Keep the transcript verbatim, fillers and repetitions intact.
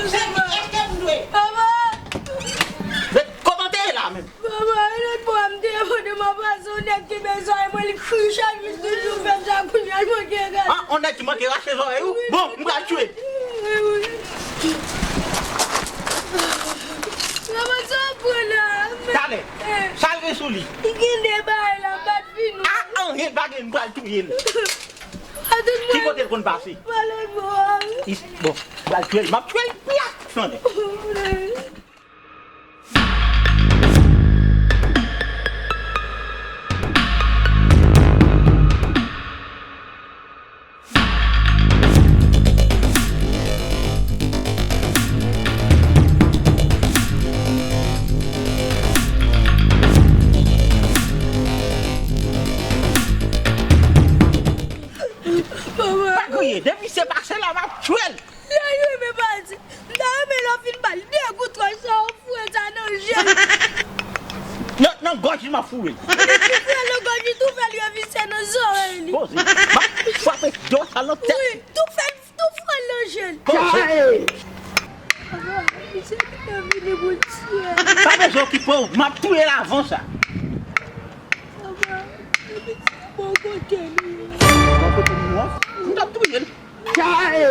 Se ki, èske m dwe? Papa! Men kòman te ye la menm? Papa, e lòt bò a m te ye pandan m ap pase yon nèg ki bezwen mwen, li kri chak jou toujou fè m sa, kounye a l manke gade. Ah, yon nèg ki manke rache zòrèy ou? Bon, m pral tchwe. Papa, sa w pran la? Talè, sa l gen sou li? Li gen de bagay la, m pa t fin wè. Ah, anyen pa gen, m pral touye l. Ki kote l konn pase? Bon, m pral tchwe l, m ap tchwe l, pyat, tande. Pa kriye, depi se pase la, m ap tchwe l. Lè yo men pati, m ta renmen lè w fin ba l de gout wòch sa w foure sa nan je l. Nan, nan gòj li m ap foure l. Li tou foure l nan gòj li, tou fè l revise nan zòrèy li. Poze. M ap frape dlo sa nan tèt. Wi, tou fè l, tou foure l nan je l. Poze. Misye te vini pou l tiye. Pa bezwen okipe w, m ap touye l avan sa. Papa, misye bò kote nou. Bò kote nou an? M t ap touye l. Kay!